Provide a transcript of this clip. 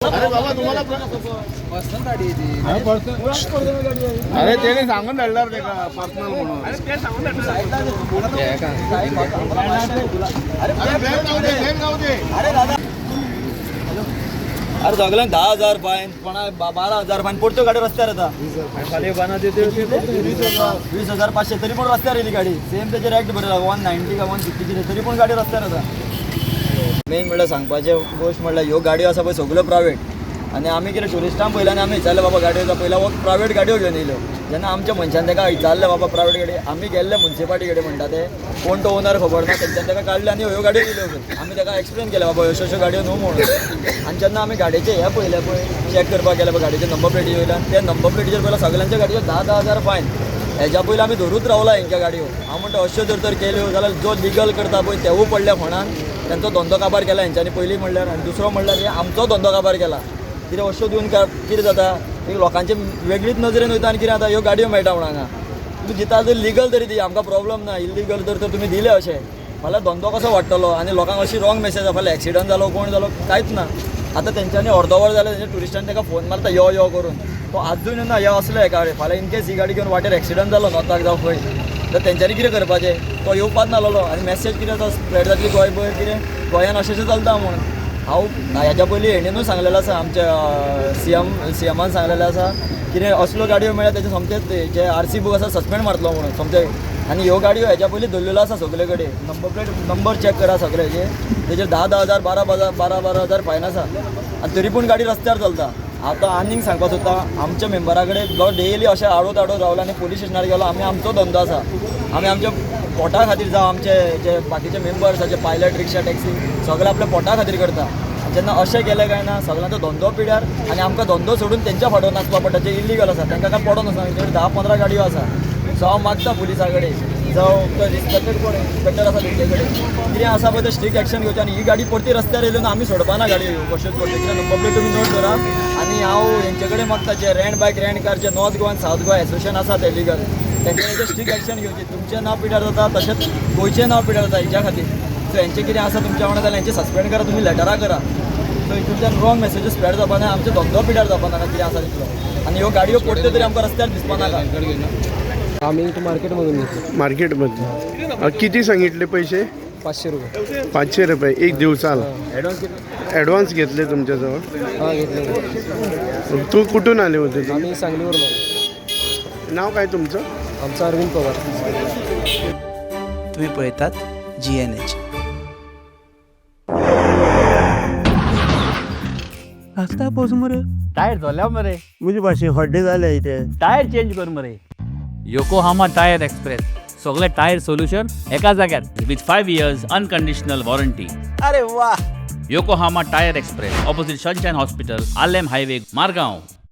अरे बाबा, तुम्हाला अरे, त्याने सांगून धाडणार ते का पर्सनल म्हणून. अरे, ब्लेम जाऊ दे, ब्लेम जाऊ दे. अरे दादा, अरे, सगळ्यांक 10,000 फायन, कोणा 12,000 फायन. परत्यो गाडी रस्त्यार येता. 20,500, तरी पण रस्त्यार येयली गाडी. सेम तेजेर एक्ट बरयला, 190 का 150 कितें, तरी पण गाडी रस्त्यार येता. मेन म्हणल्यार सांगपाचें गोश्ट म्हणल्यार ह्यो गाडयो आसा पळय सगळ्यो प्रायवेट. आनी आमी कितें ट्युरिस्टांक पयल्यान आमी विचारलें, बाबा गाडयो आसा पयल्या, हो प्रायवेट गाडयो घेवन येयल्यो. जेन्ना आमच्या मनशान ताका विचारलें, बाबा प्रायवेट गाडी, आमी गेल्ले मुन्सिपाल्टी कडेन. म्हणटा ते कोण तो ओनर खबर ना. तेंच्यान ताका काडले आनी ह्यो गाडयो दिल्यो खंय. आमी ताका एक्सप्लेन केलें, बाबा अश्यो अश्यो गाडयो न्हू म्हणून. आनी जेन्ना आमी गाडयेचे हे पयले पळय, चॅक करपाक गेले पळय गाडयेचे नंबर प्लेटी वयल्यान, ते नंबर प्लेटीचेर पयल्या सगळ्यांच्या गाडयेचेर 10-10 हजार फायन. हेज्या पयलीं आमी धरूच रावला हेंच्या गाडयो. हांव म्हणटा, अश्यो जर तर केल्यो जाल्यार जो लिगल करता पळय तेवूय पडले फोंडान. तेंचो धंदो काबार केला हेंच्यांनी पयलीं म्हणल्यार. आनी दुसरो म्हणल्यार हे आमचो धंदो काबार केला. कितें अश्यो दिवन कितें जाता, एक लोकांचे वेगळीच नजरेन वयता. आनी कितें जाता, ह्यो गाडयो मेळटा म्हणून हांगा तुमी दिता जर लिगल तरी दी, आमकां प्रॉब्लम ना. इलिगल जर तर तुमी दिले अशें फाल्यां धंदो कसो वाडटलो? आनी लोकांक अशी रॉंग मेसेज आसा. फाल्यां एक्सिडंट जालो, कोण जालो, कांयच ना. आतां तेंच्यांनी अर्दो वर जालें, तेंच्या ट्युरिस्टान ताका फोन मारता यो यो करून, तो आजून येना. हे असलो एका फाल्यां इनकेस ही गाडी घेवन वाटेर एक्सिडंट जालो नॉर्थाक जावं खंय तर तेंच्यांनी कितें करपाचें? तो येवपाच नासलेलो. आनी मॅसेज कितें आतां स्प्रेड जातली गोंयभर, कितें गोंयान अशें अशें चलता म्हणून. हांव ह्याच्या पयलीं हेणेनूय सांगलेलें आसा, आमच्या सी एमान सांगलेलें आसा, कितें असल्यो गाडयो मेळ्ळ्या तेजे सोमतेच जे आरसी बूक आसा सस्पेंड मारतलो म्हणून सोमते. आनी ह्यो गाडयो ह्याच्या पयलीं धरलेल्यो आसा सगळे कडेन. नंबर प्लेट नंबर चॅक करा सगळे हेजे. तेजेर 10-10 हजार, बारा बारा 12-12 हजार फायन आसा आनी तरी पूण गाडी रस्त्यार चलता. आतां आनीक सांगपाक सोदता, आमच्या मेंबरा कडेन जो डेली अशें आडोत आडोत रावला आनी पोलीस स्टेशनार गेलो. आमी आमचो धंदो आसा, आमी आमच्या पोटा खातीर, जावं आमचे जे बाकीचे मेंबर्स आसा, जे पायलट, रिक्षा, टॅक्सी, सगळे आपल्या पोटा खातीर करता. आनी जेन्ना अशें केलें काय ना, सगळ्यांचो धंदो पिड्यार आनी आमकां धंदो सोडून तेंच्या फाटल्यान नाचपा पडटा. जे इल्लिगल आसा तांकां काय पडोन आसा, तेंचे कडेन 10-15 गाडयो आसा. सो हांव मागता पुलिसा कडेन, जावं तो रिस्पेक्टेड कोण इन्स्पेक्टर आसा तेंचे कडेन, कितें आसा पळय तें स्ट्रीक एक्शन घेवचें. आनी ही गाडी परती रस्त्यार येयल्यो ना, आमी सोडपा ना गाडयो ह्यो कश्योच पडट्यो. कित्याक नंबर प्लेट तुमी नोट करा. आनी हांव हेंचे कडेन मागता, जे रेंट बायक रेंट कार, जे नॉर्थ गोवा आनी सावथ गोवा एसोसिएशन आसा ते लिगल, तेंचे स्ट्रीक एक्शन घेवची. तुमचें नांव पिड्यार जाता, तशेंच गोंयचें नांव पिड्यार जाता हेच्या खातीर. सो हेंचें कितें आसा तुमच्या वांगडा जाल्यार हेंचें सस्पेंड करा, तुमी लेटरां करा. सो हितूंतल्यान रॉंग मेसेजीस स्प्रेड जावपा ना, आमचो धंदो पिड्यार जावपा नाका कितें आसा तितलो. आनी ह्यो गाडयो परत्यो तरी आमकां रस्त्यार दिसपा नाका. आम्ही इथं मार्केटमधून घेतलो. मार्केटमध्ये किती सांगितले पैसे? 500 रुपये. 500 रुपये एक दिवसाला. ॲडव्हान्स घेतले तुमच्याजवळ? हां, घेतले. तू कुठून आले होते तुम्ही? आम्ही सांगलीवरून आलो. नाव काय तुमचं? आमचा अरविंद पवार. तुम्ही पळयतात जीएनएच. रस्ता पोच मरे. टायर जोल्या मरे. म्हजे भाशेन हड्डे जाले इथे. टायर चेंज कर मरे. योकोहामा टायर एक्सप्रेस, सगळे टायर सोल्युशन एका जाग्यार with 5 years unconditional warranty. अरे वा! Yokohama tyre express, opposite sunshine hospital, Arlem highway, Margao.